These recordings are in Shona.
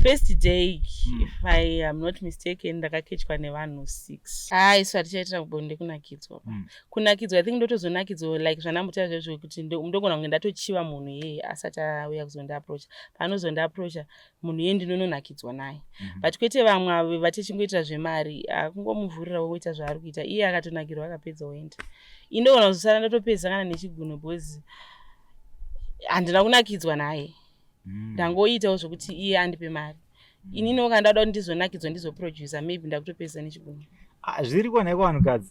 First day, if I am not mistaken, ndakakechwa nevanhu six. Haa, isu hatichaitira bonde kunakidzwa. Kunakidzwa, I think ndotozonakidzwa like zvandambotaura zvezvo kuti ndogona kunge ndatochiva munhu iyeye asati auya kuzondiapproacha. Paanozondiapproacha munhu iyeye, ndinononakidzwa naye, but kwete vamwe avo vatichingoitira zvemari. Akungomuvhurira woita zvaari kuita, iye akatonakirwa, akapedza, oenda. Indogona kuzosara ndatopedza kana nechigunwe because handina kunakidzwa naye. Ndangoitawo zvokuti iye andipe mari. Ininiwo kana ndada kuti ndizonakidzwa, ndizoproducer, maybe ndakutopedzisa nechigunwe. Ah, zviriko nhaiko vanhukadzi?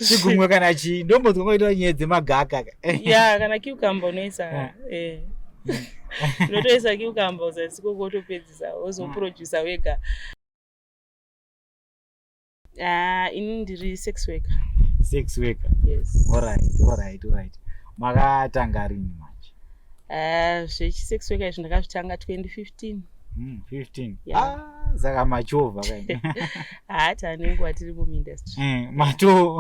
Chigumwe kana chii, ndombonzwa ngoita nyaya dzemagaka. Ya, kana cucumber unoisa, unotoisa cucumber uzasi koko, wotopedzisa, wozoproducer wega. Ah, ini ndiri sex worker. Sex worker? Yes. Alright, makatanga rini manje? Ah, zvechisex worker izvi ndakazvitanga 2015. 15? Yeah. Ah, saka machovha kaini. Haa, tanenguva tiri muindustry. Mato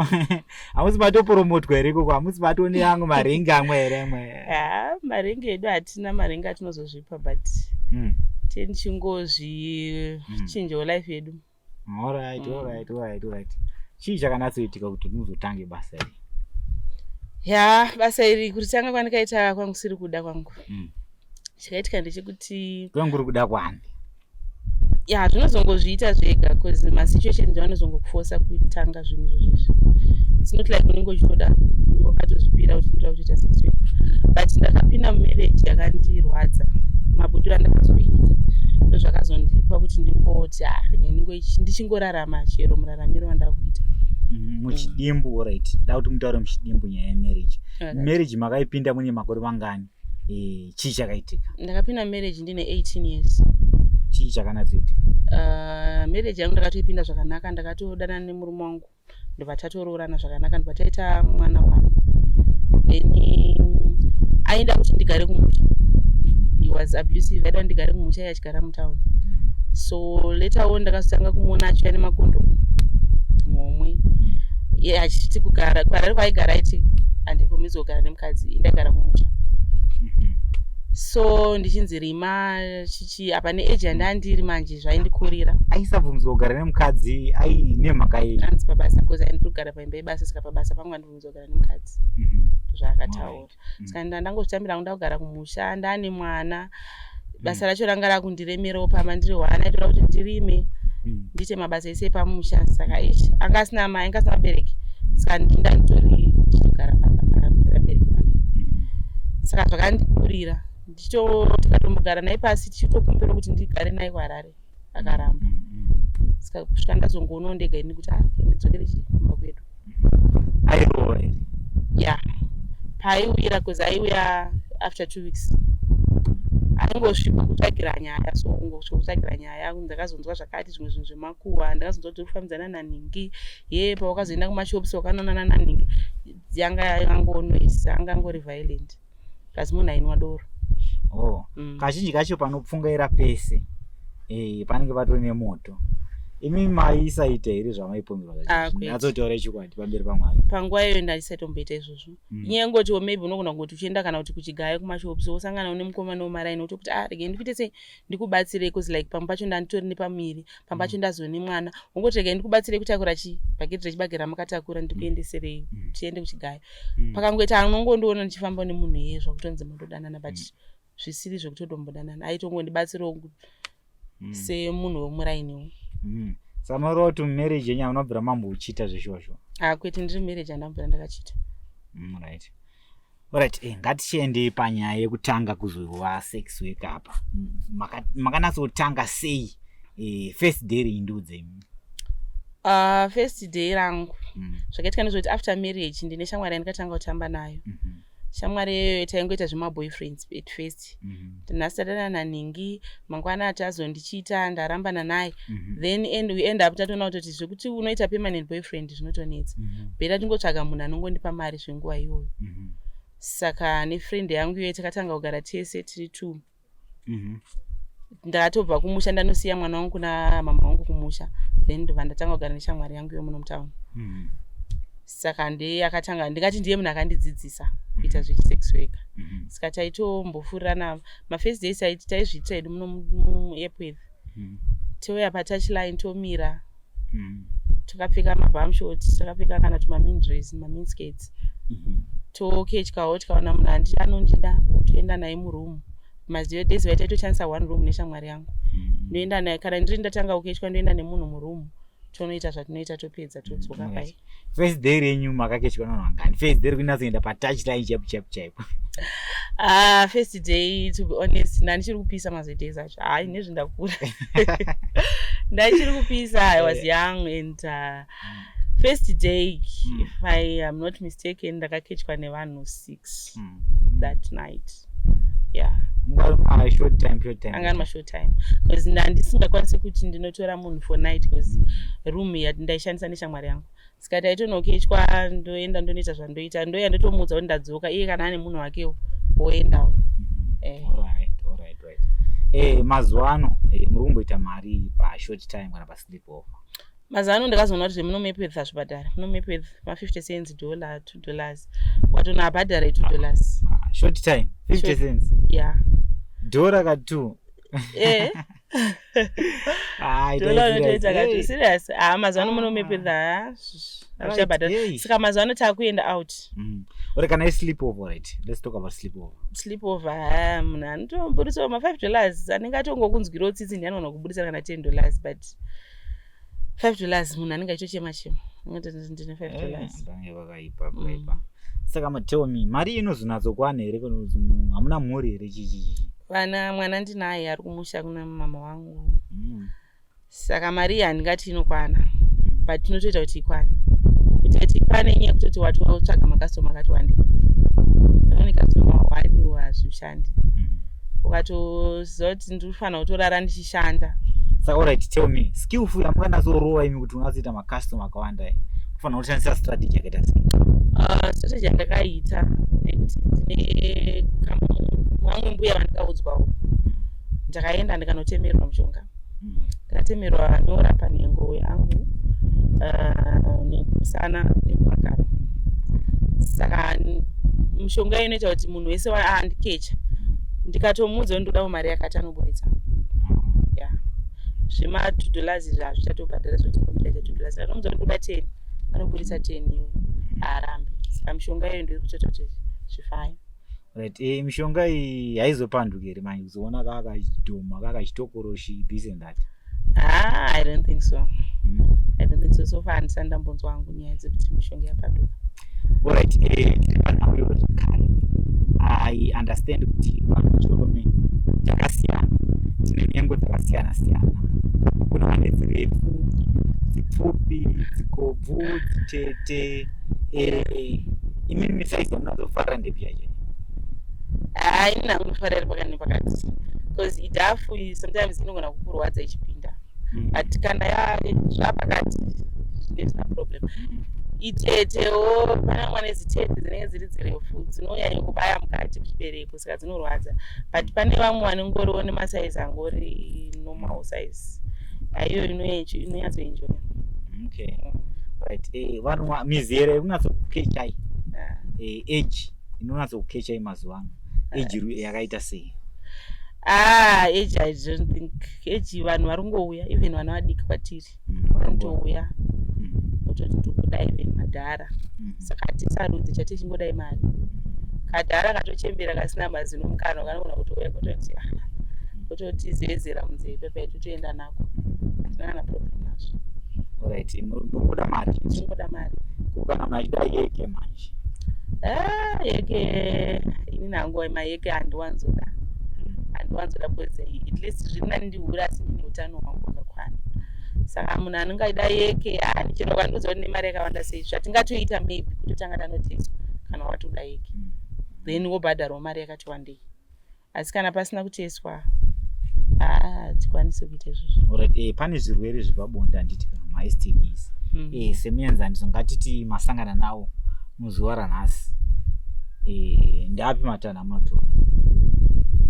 hamusi matopromotwa here ikoko? Hamusi matone yangu marengi amwe here amwe? Haa, marengi edu hatina marengi atinozozvipa, but tichingozvichinjawo life yedu. Alright. Alright, chii chakanatsoitika kuti muzotange basa iri? Ya, basa iri kuritanga kwandikaita kwangu siri kuda kwangu. Chakaitika ndechekuti Kwangu uri kuda kwani? Ya, zvinozongozviita zvega because masituations anozongokufosa kutanga zvinhu izvo zvezvi. It's not like unenge uchitoda, wakatozvipira kuti ndoda kutoita sex work, but ndakapinda mumarriage yakandirwadza. Mabudiro andakazoita ndozvakazondipa kuti ndingoti, ah, ndichingorarama chero muraramiro wandakuita. Muchidimbu, alright, nda kuti mutaure muchidimbu nyaya yemarriage. Marriage makaipinda mune makore mangani? Chii chakaitika? Ndakapinda marriage ndine 18 years. Chii chakanatsoitika? Marriage yangu ndakatoipinda zvakanaka. Ndakatodanana nemurume wangu, ndobva tatoroorana zvakanaka, ndobva taita mwana one. Then aida kuti ndigare kumusha. He was abusive. Aida kuti ndigare kumusha, iye achigara mutown. So later on ndakazotanga kumuona achiuya nemakondomu homwe, iye achiti kugara kuHarare kwaaigara, aiti handibvumidzwe kugara nemukadzi, ndaigara kumusha. So ndichinzi rima chichi apa neage yandandiri manje, zvaindikurira. Aisabvumidzwa kugara nemukadzi ai nemhaka yei? Anzi pabasa, because aindiri kugara paimba yebasa, saka pabasa pangu andibvumidzwa kugara nemukadzi, zvaakataura. Saka ndangozvitambira hangu, ndakugara kumusha, ndane mwana. Basa racho ranga rakundiremerawo pamba ndiri hwana. Aitora kuti ndirime, ndiite mabasa ese epamusha. Saka ichi anga asina mai, anga asina vabereki, saka ndindanditori ndichitogara pamba vabereki vangu. Saka zvakandikurira. Tikatombogara naye pasi tichitokumbira kuti ndigare naye kuHarare, akaramba. Saka kusvika ndazongoonawo ndega ini kuti, ah, ndidzokere kumba kwedu. Airowa here? Ya, paaiuyira, because aiuya after 2 weeks, aingosvika kutsvagira nyaya. So kungosvika kutsvagira nyaya, ndakazonzwa zvakati zvimwe zvinhu zvemakuhwa, ndakazonzwa kuti uri kufambidzana naningi ye, pawakazoenda kumashops wakanoonana naningi. Yanga yangonoisa, angangori violent kasi munhu ainwa doro. Oh. Kazhinji kacho panopfungaira pese panenge patori nemoto. Imi maisaita here zvamaipomerwa? Ah, kwete. Nyatsotaura chokwadi pamberi paMwari. Panguva iyoyo ndaisatomboita izvozvo. Inyaya yengotiwo maybe unogona kungoti uchienda kana kuti kuchigayo, kumashops, wosangana nemukomana wemaraini, wotokuti, ah, regai ndikuite sei, ndikubatsirei, cause like pamwe pacho ndanditori nepamiri, pamwe pacho ndazone mwana, wongoti regai ndikubatsirei kutakura chi bhaketi rechibage ramakatakura, ndikuendeserei, tiende kuchigayo. Pakangoita anongondiona ndichifamba nemunhu iyeye, zvakutonzi mundodanana, but zvisiri zvekutodombodanana. Aitongondibatsirawo semunhu wemurainiwo. Saka mareva kuti mumarriage yenyu hamunabvira mambochiita zveshosho? Ah, kwete, ndiri marriage handambobvira ndakachita. Right, alright, ngatichiendei panyaya yekutanga kuzova sex worker apa. Makanatsotanga sei? First day reindiudze. First day rangu, zvakaitika ndezvekuti after marriage ndine shamwari yandikatanga kutamba nayo. Shamwari iyoyo taingoita zvemaboyfriends at first. Nhasi tadanana naningi, mangwana tazondichita, ndarambana naye. Then and we end up tatoona kutoti zvekuti unoita permanent boyfriend zvinotonetsa. Better tingotsvaga munhu anongondipa mari zvenguva iyoyo. Saka nefriend yangu iyoyo takatanga kugara tese tiri two. Ndakatobva kumusha, ndanosiya mwana wangu kuna mama wangu kumusha, then ndobva ndatanga kugara neshamwari yangu yomuno mutown. Saka ndiye akatanga, ndingati ndiye munhu akandidzidzisa kuita zvechisex worker. Saka taitombofurirana mafirst days, taizviita hedu muno muEpworth. Touya patouchline, tomira takapfeka mabumshort, takapfeka kana tumamini dress, maminiskirts, toketyawo. Tikaona munhu andi anondida, toenda naye muroom. Maziyo days vai taitoshandisa one room neshamwari yangu. Ndoenda naye, kana ndiri ndatanga kuketya, ndoenda nemunhu muroom, tonoita zvatinoita, topedza, todzoka pai. First day renyu makaketya navanhu vangani? First day rekunyatsoenda patouchline chaipo chaipo chaipo? Ah, first day, to be honest, ndandichiri kupisa mazodays acho. Hai, nezvindakura ndaichiri kupisa. I was young and first day, if I am not mistaken, ndakaketchwa nevanhu six that night, yeah. Nguva short time, short time. Anga ari mashort time, because ndandisingakwanisi kuti ndinotora munhu for night, because room ndaishandisa neshamwari yangu. Saka taitonoketchwa, ndoenda, ndonoita zvandoita, ndoya, ndotomuudza kuti ndadzoka. Iye kana ane munhu wakewo, woendawo. Alright. Mazuva ano muri kumboita mari pashort time kana pasleep over? Mazuva ano ndakazoona kuti zvemuno muEpworth hazvibhadhara. Muno muEpworth ma50 cents, dollar, $2, watona abhadhara i$2. Ah, short time 50 cents? Yeah. Dhora ka 2? Eh. Ah, Dollar ita unotoita serious. katu. Hey. Serious, ah, mazuva ano muno Ah. muEpworth hazvichabhadhara. Hey. Saka mazuva ano taakuenda out. Ore kana isleep over, right, let's talk about sleep over. Sleep over, ha, munhu anotomburisawo ma$5. Anenge atongokunzwirawo tsitsi, ndiye anoona kuburisa kana $10, but $5 munhu anenge achitochema chema, anototi ndine $5. Pange pakaipa, pakaipa. Saka tell me, mari inozonyatsokwana here? Kana kuti hamuna mhuri here, chichichi? Vana, mwana ndinaye ari kumusha kuna mama wangu. Saka mari iyi handingati inokwana, but tinotoita kuti ikwane. Kuti ikwane, inyaya yekutoti watotsvaga makastoma akati wandei. Pane customer one, hazvishandi. Ukatoziva kuti ndinofanira kutorara ndichishanda. Saka alright, tell me, skillful yamukanatsorova imi kuti unatsoita makastoma akawanda, kufanira kushandisa strategy yakaita sei? Strategy yandakaita nekuti ndine vamwe mbuya vandakaudzwawo, ndakaenda ndikanotemerwa mushonga. Ndakatemerwa nyora panhengo yangu, nemusana nemumagaro. Saka mishonga iyo inoita kuti munhu wese andikecha, ndikatomuudza kuti ndodawo mari yakati, anoburitsa. Ya, zvema$2 izvi hazvichatobhadhara, zvotichaita $2. Ndatomuudza kuti ndoda 10, anoburitsa 10 iyoyo, haarambi. Saka mishonga iyo ndiri kutoita kuti zvifaye. Right, mishonga iyi haizopanduki here manje, kuzoona kakachidhoma, kakachitokoroshi, this and that? Ah, I don't think so. I don't think so. So far handisati ndambonzwa hangu nyaya dzekuti mishonga yapanduka. Alright, tiri panhau iyoyo zvakare. I understand kuti vanhu vechirume takasiyana, tine nhengo dzakasiyana siyana. Kuna vane dzirefu, dzipfupi, dzikobvu, dzitete. Imimi saizi yamunazofarira ndepi yacho? Hai, ini hangu ndofarira pakati nepakati, because idhafu sometimes inogona kukurwadza ichipinda, but kana zvapakati zvinenge zvisina problem. Itetewo, pane vamwe vane zitete dzinenge dziri dzirefu, dzinonyanya kubaya mukati kuchibereko, saka dzinorwadza. But pane vamwe vanongoriwo nemasaizi angori normal size, aiyo inonyatsoenjoya. Okay, right. Vanhu mizera yekunatsokukechai, age inonyatsokukechai mazuva ano, age yakaita sei? Ah, age, I don't think age. Vanhu vari kungouya, even vana vadiki kwatiri vanotouya kutoti ndikuda, even madhara. Saka hatisarudzi, chatichingodai mari. Kadhara katochembera kasina mazino mukanwa kanogona kutouya kutoti, ah, kutotizezera munzeve pepe, totoenda nako. Hatina kana problem nazvo. Alright, munoda mari. Tingoda mari. Kana munhu achida yeke manje? Ah, yeke, ini hangu mayeke handiwanzoda, handiwanzoda, because at least zviri nani ndihure asi ndine utano hwangu hwakakwana. Saka munhu anenge aida yeke, ah, chero ukandiudza kuti nemari yakawanda sei, zvatingatoita maybe kutotanga tanoteswa kana watoda yeke, then wobhadharawo mari yakati wandei. Asi kana pasina kuteswa, hatikwanisi kuita izvozvo. Alright, pane zvirwere zvepabonde, handiti, kana maSTDs? Semuenzaniso, ngatiti masangana nawo muzuva ranhasi, ndapi matanho amunotora?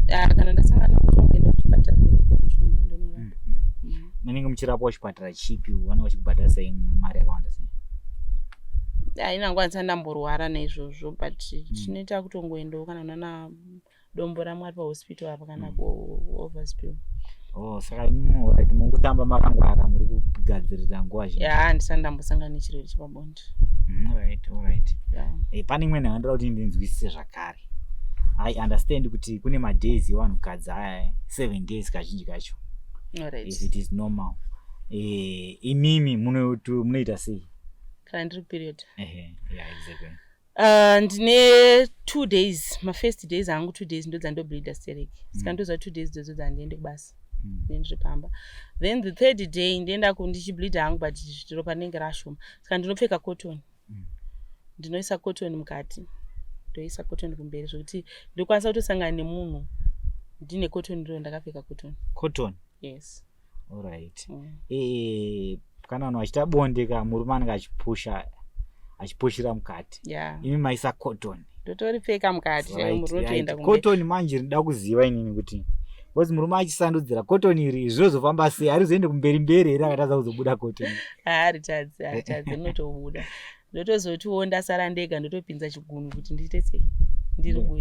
Ah, kana ndasangana, kutongoenda kuchipatara, ndonopiwa mushonga, ndonorapa. Munenge muchirapwa kuchipatara chipi? Vanenge vachikubhadharisai mari yakawanda sei? Haina nguva ndisati ndamborwara naizvozvo, but chinoita kutongoendawo kana nana Dombo raMwari pahospital apa kana kuOverspill. Oh, saka imimi, right, mukutamba makangwara, muri kugadzirira nguva zhinji. Ya, ndisati ndambosangana nechirwere chepabonde. Right, alright. Pane imwe nhau ndoda kuti ndinzwisise zvakare. I understand kuti kune madays evanhukadzi aya, 7 days kazhinji kacho, if it is normal. Imimi munoita sei? Kana ndiri period? Ehe, yeah, exactly. Ndine 2 days, mafirst days angu 2 days ndo dzandobleeda stereki, saka ndoziva 2 days dzodzo dzandiende kubasa, ndiri pamba. Then the third day ndienda ndichibleeda hangu, but ropa rinenge rashoma, saka ndinopfeka cotton. Ndinoisa cotton mukati, ndoisa cotton kumberi, zvokuti ndokwanisa kutosangana nemunhu ndine cotton iro, ndakapfeka cotton. Cotton? Yes. Alright. Kana vanhu vachiita bonde ka, murume anenge achipusha, achipushira mukati. Imi maisa cotton? Ndotoripfeka mukati. Right. Cotton manje ndinoda kuziva inini kuti, because murume achisandudzira cotton iri, zvinozofamba sei? Harizoende kumberi mberi here akatadza kuzobuda cotton? Haritadzi, haritadzi, rinotobuda. Ndotozotiwo ndasara ndega, ndotopinza chigunwe kuti ndiite sei,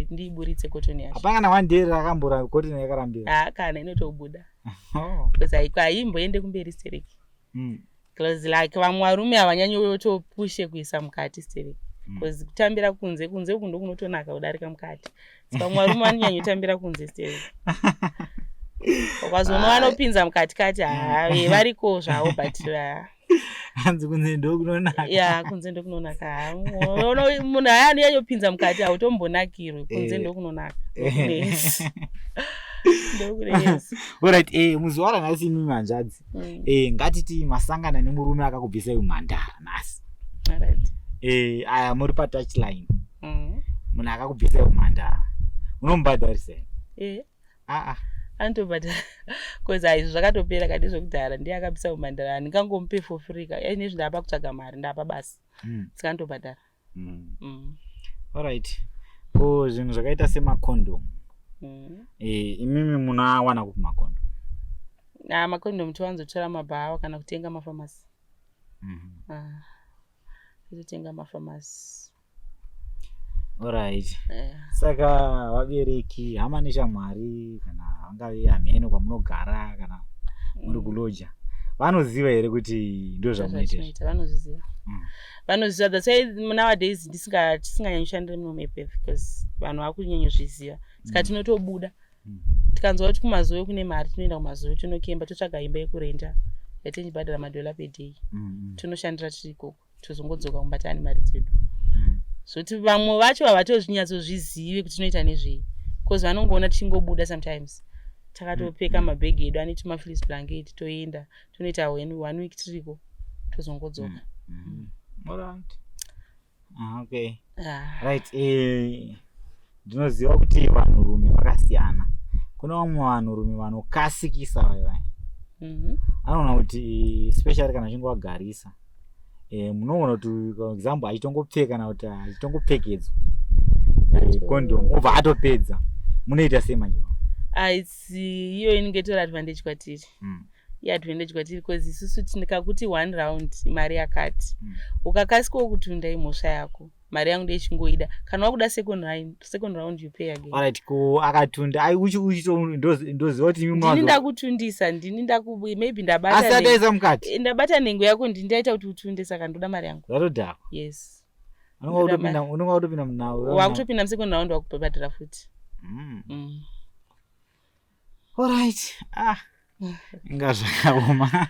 ndiiburitse cotton yacho. Hapana kana one day rakambora cotton yakarambira? Ha, kana, inotobuda. Because haimboende kumberi stereki, because like vamwe varume havanyanyotopushe kuisa mukati stereki, because kutambira kunze, kunze uku ndokunotonaka kudarika mukati. Saka vamwe varume vanonyanyotambira kunze stereki, ukazoona vanopinza mukati kati, ha, variko zvavo, but Hanzi kunze ndokunonaka. Ya, kunze ndokunonaka. Munhu aya anonyanyopinza mukati hautombonakirwi, kunze ndokunonaka, ndokunesi. Alright, muzuva ranhasi imi manzvadzi, ngatiti masangana nemurume akakubvisai umhandara nhasi. Aya muri patouchline. Munhu akakubvisai umhandara unomubhadharisei? Aa. Anotobhadhara, because aizvo zvakatopera kadi zvekudhara. Ndiye akabvisa umhandara, handingangomupe for free ka. Inezvi ndapa kutsvaga mari, ndapa basa, saka anotobhadhara. Alright, ko zvinhu zvakaita semakondomu, imimi munoawana kupi makondomu? Na makondomu towanzotora mabhawa kana kutenga mafamasi. Ah, tototenga mafamasi. Alright. Saka vabereki, hama neshamwari, kana vangave hameno kwamunogara, kana muri kuloja, vanoziva here kuti ndo zvamunoita izvi? Zvazvatinoita vanozviziva. Vanozviziva. That's why nowadays tisinganyanyoshandiri muno muEpworth, because vanhu vakunyanyozviziva, saka tinotobuda. Tikanzwa kuti kuMazowe kune mari, tinoenda kuMazowe, tinokemba, totsvaga imba yekurenda yatichibhadhara madhola per day. Tinoshandira tiri ikoko, tozongodzoka kumba taane mari dzedu. Zvoti vamwe vacho havatozvinyatsozvizive kuti tinoita nezvei, because vanongoona tichingobuda sometimes takatopfeka mabhegi edu ane tumafleece blanket, toenda tonoita one week tiriko, tozongodzoka. Alright. Ah, okay. Ah. Right, ndinoziva kuti vanhurume vakasiyana. Kune vamwe vanhurume vanokasikisa vai vai. Anoona kuti, especially kana achinge wagarisa, munoona kuti, for example, achitongopfeka kana kuti achitongopfekedzwa condom, obva atopedza. Munoita sei manje? Ah, it's iyo inenge itori advantage kwatiri. Iadvantage kwatiri because isusu tikakuti one round mari yakati, ukakasikawo kutunda, imhosva yako, mari yangu ndechingoida. Kana wakuda second round, second round you pay again. Alright, ko akatunda ai ndoziva kuti imi ndini ndakutundisa, ndini ndaku maybe ndabata asi ataisa mukati. Ndabata nhengo yako, ndini ndaita kuti utunde, saka ndoda mari yangu. Zvatodhakwa. Yes. Unonga watopinda munhau. Wakutopinda musecond round, wakubhadhara futi. Alright, ah, inga zvakaoma.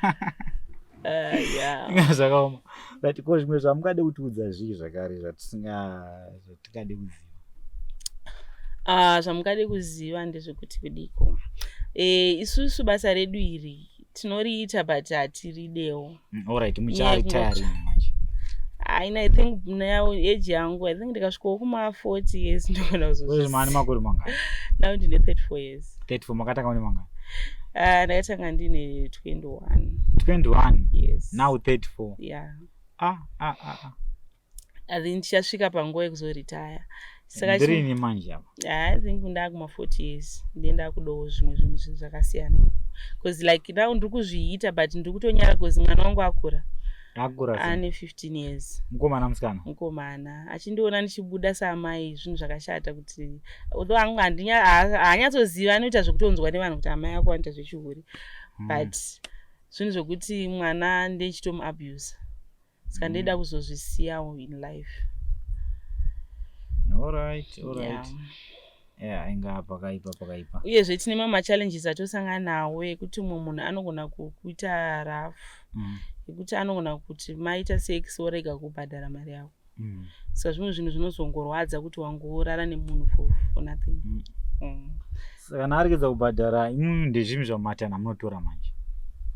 Inga zvakaoma. But ko zvimwe zvamungade kutiudza zvii zvakare zvatingade kuziva? Ah, zvamungade kuziva ndezvekuti kudiko, isusu basa redu iri tinoriita, but hatiridewo. Alright, mucharitaya rini manje? Aina, I think now age yangu, I think ndikasvikawo kuma 40 years ndogona kuzozvi mane makore mangani? Now ndine 34 years. 34. Makatanga une mangani? Ndakatanga ndine 21. 21? Yes. Now 34? Yeah. Ah, ah, ah, ah. I think ndichasvika panguva yekuzoritaya, saka ndirini manje apa? I think ndakuma 40 years, ndiye ndakudawo zvimwe zvinhu zvakasiyana, because like now ndiri kuzviita, but ndiri kutonyara because mwana wangu akura. Akura sei? Ane 15 years. Mukomana, musikana? Mukomana. Achindiona ndichibuda saamai, zvinhu zvakashata kuti although angu haanyatsoziva, anoita zvekutonzwa nevanhu kuti amai ako anoita zvechihure, but zvinhu zvokuti mwana ndechitomuabuse, saka ndoida kuzozvisiyawo in life. Alright. Yeah, inga pakaipa, pakaipa. Uyezve tine mamwe machallenges atosangana nawo ekuti mumwe munhu anogona kukuita rafu, ekuti anogona kuti maita sex worega kubhadhara mari yako. Saka zvimwe zvinhu zvinozongorwadza kuti wangorara nemunhu for nothing. Saka kana aregedza kubhadhara, imimi ndezvimi zvamatano amunotora manje?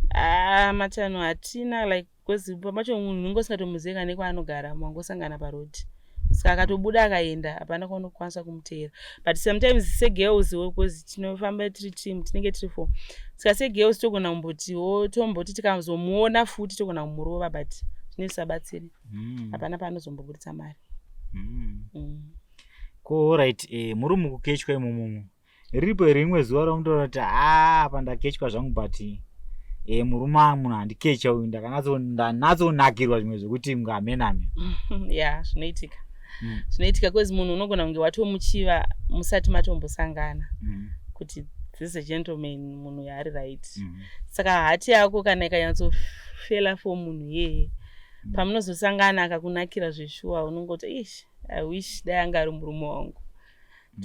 Ah, matano hatina, like, because pamacho munhu unenge usingatomuzivi kana nekwaanogara, mangosangana parodi, saka akatobuda akaenda, hapana kwaunokwanisa kumuteera. But sometimes segirls, because tinofamba tiri team, tinenge tiri four, saka segirls togona kumbotiwo, tomboti tikazomuona futi togona kumurova, but zvinenge zvisabatsiri. Hapana paanozombobuditsa mari. Ko right, muri mukukechwa imomomo, riripo here rimwe zuva ramunotaura kuti haa, pandakechwa zvangu, but murume munhu handikecha uyu, ndanatsonakirwa zvimwe zvekuti ngamename? Ya, zvinoitika. Zvinoitika because munhu unogona kunge watomuchiva musati matombosangana kuti this is a gentleman, munhu yaari right. Saka heart yako kana ikanyatsofela for munhu iyeye, pamunozosangana akakunakira zveshuwa, unongoti, "Ish, I wish dai anga ari murume wangu."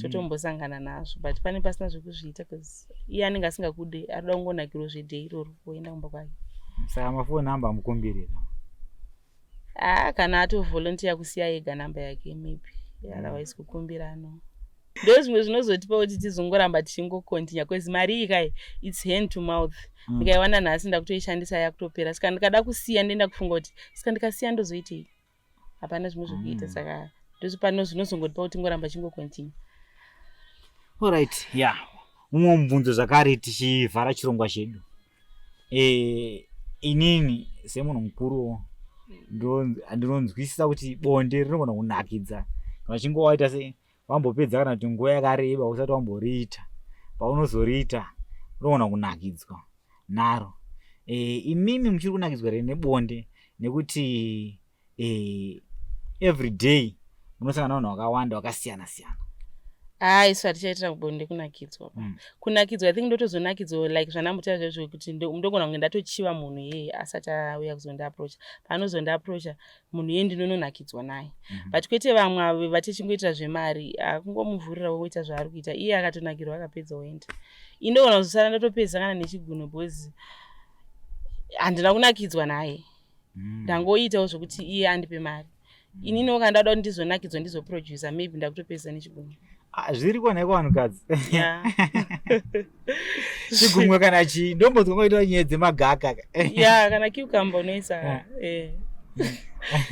Totombosangana nazvo, but pane pasina zvekuzviita because iye anenge asingakude, arikuda kungonakirwa zveday iroro, oenda kumba kwake. Saka mafoni namba amukumbirira? Haa, kana atovolunteer kusiya ega namba yake, maybe. Otherwise kukumbira, no. Ndo zvimwe zvinozotipa kuti tizongoramba tichingocontinue, because mari iyi kai, it's hand to mouth. Ndikaiwana nhasi, ndakutoishandisa, yakutopera. Saka ndikada kusiya, ndoenda kufunga kuti saka ndikasiya ndozoitei? Hapana zvimwe zvokuita. Saka ndozvipano zvinozongotipa kuti tingoramba chingocontinue. Alright, ya, mumwe mubvunzo zvakare tichivhara chirongwa chedu. Inini semunhu mukuruwo ndinonzwisisa kuti bonde rinogona kunakidza kana uchinge waita se wambopedza kana kuti nguva yakareba usati wamboriita. Paunozoriita unogona kunakidzwa naro. Imimi muchiri kunakidzwa here nebonde, nekuti every day munosangana nevanhu vakawanda vakasiyana siyana? Haa, isu hatichaitira bonde kunakidzwa. Kunakidzwa, I think ndotozonakidzwa, like zvandambotaura zvaizvo kuti ndogona kunge ndatochiva munhu iyeye asati auya kuzondiapproacha. Paanozondiapproacha munhu iyeye, ndinononakidzwa naye, but kwete vamwe avo vatichingoitira zvemari. Akungomuvhurira woita zvaari kuita, iye akatonakirwa, akapedza, oenda. Indogona kuzosara ndatopedza kana nechigunwe because handina kunakidzwa naye. Ndangoitawo zvokuti iye andipe mari. Ininiwo kana ndada kuti ndizonakidzwa, ndizoproducer, maybe ndakutopedzisa nechigunwe. Ah, zviriko nhaiko vanhukadzi? Chigumwe kana chii, ndombonzwa kwaita nyaya dzemagaka. Ya, kana cucumber unoisa,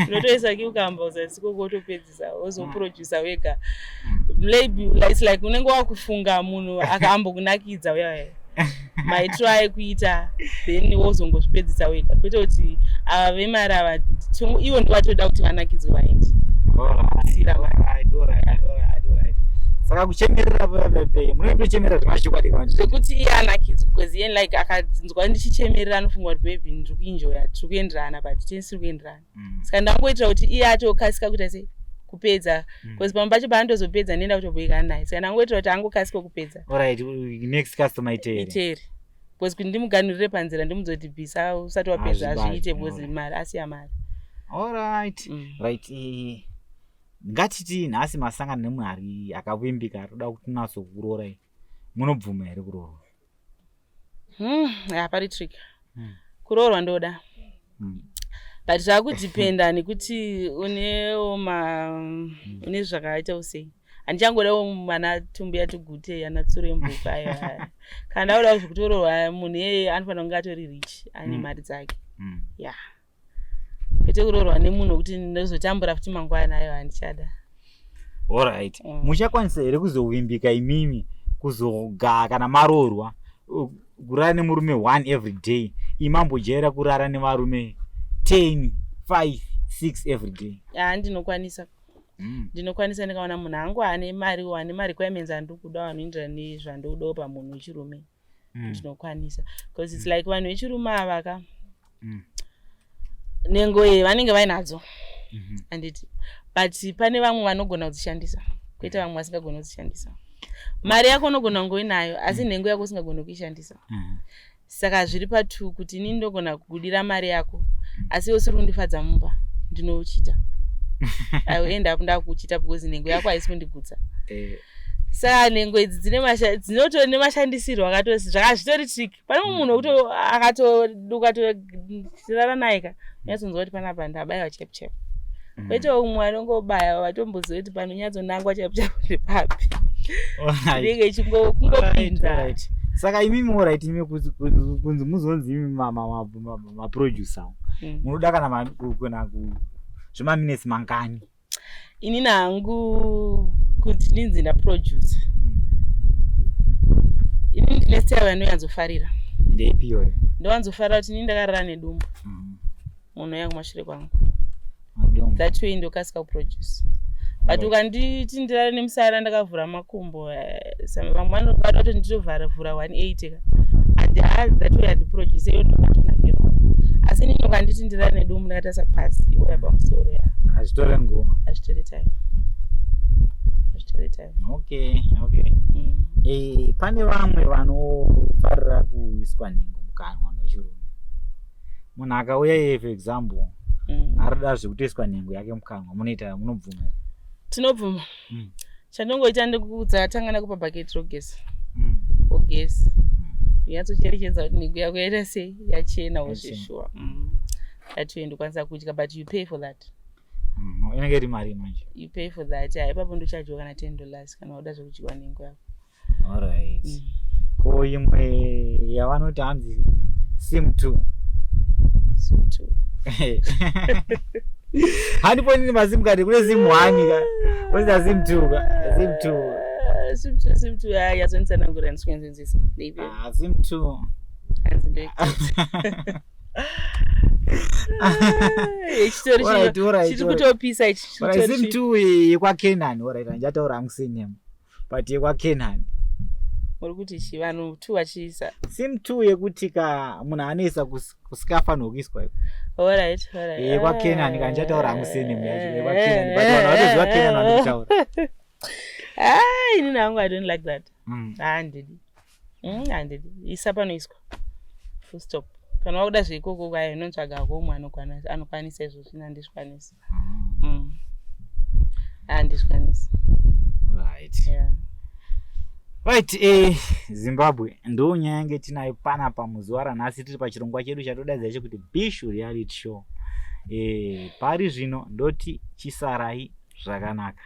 unotoisa cucumber uzasi koko, wotopedzisa, wozoproducer wega. Maybe it's like unenge wakufunga munhu akaambokunakidza uya, maitiro aikuita, then wozongozvipedzisa wega, kwete kuti ava vemari ava ivo ndovatoda kuti vanakidzwe vaende. Sira. Saka kuchemerera pepe, munotochemerera zvemachokwadi kana kuti? Zvekuti iye anakidzwe, because iye like akanzwa ndichichemerera, anofunga kuti maybe ndiri kuenjoya, tiri kuenderana, but tinisiri kuenderana. Saka ndangoitira kuti iye atokasika kuita sei, kupedza, because pamwe pacho paanotozopedza ndoenda kutobhoikana naye. Saka ndangoitira kuti angokasika kupedza. Alright, next customer itere. Itere, because kuti ndimuganurire panzira, ndimudze kuti bvisa usati wapedza, Hazvibati, hazviite, because mari asiya mari. Alright. Right, ngatiti nhasi masangana nemumwe ari akavimbika, ari kuda kunyatsokuroora, munobvuma here kuroorwa? Hapari trick. Kuroorwa ndoda, but zvakudhipenda nekuti unewo ma une zvakaitawo sei. Handichangodawo mana tumbuya tugute, ana tsurembuka ayo aya. Kana ndakudawo zvekutoroorwa, munhu iyeye anofanira kunge atori rich, ane mari dzake. Ya, kwete kuroorwa nemunhu wekuti ndozotambura futi mangwana, ayo handichada. Alright. Muchakwanisa here kuzovimbika imimi, kuzogaa kana maroorwa, kurara nemurume one every day, imambojaira kurara nevarume 10, 5, 6 every day? Ha, ndinokwanisa. Ndinokwanisa ndikaona munhu angu ane mariwo, ane marequirements andiri kuda, anoenderana nezvandodawo pamunhu wechirume. Ndinokwanisa because it's like vanhu vechirume ava ka, Nhengo iyi vanenge vainadzo, handiti? But pane vamwe vanogona kudzishandisa, kwoita vamwe vasingagoni kudzishandisa. Mari yako unogona kunge uinayo, asi nhengo yako usingagoni kuishandisa. Saka zviri patu kuti inini ndogona kugudira mari yako, asi iwe usiri kundifadza mumba, ndinochita, I will end up ndakuchita because nhengo yako haisi kundigutsa. Saka nhengo idzi dzinotori nemashandisirwo akatosi zvaka zvitori tricky. Pane mumwe munhu wekuti ukatorara naye ka, unyatsonzwa kuti panapa ndabayiwa chaipo chaipo. Kwete umwe anongobaya, vatomboziva kuti panonyatsonangwa chaipo chaipo ndepapi. Inenge ichingopinda. Alright. Saka imimi, alright, imi kunzi muzonzi imi maproducer, munoda kana kana zvemaminutes mangani? Inini hangu kuti ndinzi ndaproducer, ini ndine style yandinonyatsofarira. Ndeipi iyoyo? Ndowanzofarira kuti inini ndakarara nedumbu, munhu uya kumashure kwangu. That way ndokasika kuproduce, but ukanditi ndirare nemusara ndakavhura makumbo, vamwe vanoda kuti nditovhara vhura 180 ka, handi that way handiproduce iyo, ndokatonakirwa. Asi inini ukanditi ndirare nedumbu ndakatarisa pasi, iwoya pamusoro, ya. Hazvitore nguva. Hazvitore time, hazvitore time. Okay. Pane vamwe vanofarira kuiswa nhengo mukanwa nechirume. Munhu akauya iye, for example, arida zvekutoiswa nhengo yake mukanwa, munoita, munobvuma? Tinobvuma. Chandongoita ndekuudza, tanga ndakupa bhaketi rogeza, wogeza, unyatsocherechedza kuti nhengo yako yaita sei, yachena wozveshuwa. That way ndokwanisa kudya, but you pay for that. Inenge iri mari manje? You pay for that. Ha, ipapo ndochadyiwa kana $10 kana uda zvekudyiwa nhengo yako. Alright. Ko imwe yavanoti hanzi sim 2? Sim 2? Handipo nini masim card, kune sim 1 ka, koita sim 2 ka, sim 2. Sim 2, sim 2, ha, yazonditsanangura, ndisikunzwisisa. Ndeipi? Ah, sim 2. Hanzi ndoi chitori chiri kutopisa ichi. Alright, sim 2 yekwaKenan. Alright, handichataura hangu sename, but yekwaKenan. Muri kuti chi vanhu two vachiisa? Sim 2 yekuti ka munhu anoisa kusikafanirwa kuiswa iko. Alright. YekwaKenan ka, handichataura hangu sename yacho, yekwaKenan, but vanhu vatoziva Kenan vandikutaura. Ah, inini hangu I don't like that. Handidi. Handidi. Isa panoiswa, full stop. Kana wakuda zveikoko kwayo, inotsvaga komwe anokwanisa izvozvo, ini handizvikwanisi. Handizvikwanisi. Right. Yeah. Right, Zimbabwe, ndo nyaya yange tinayo panapa muzuva ranhasi, tiri pachirongwa chedu chatodaidza chekuti Bishu Reality Show. Pari zvino ndoti chisarai zvakanaka.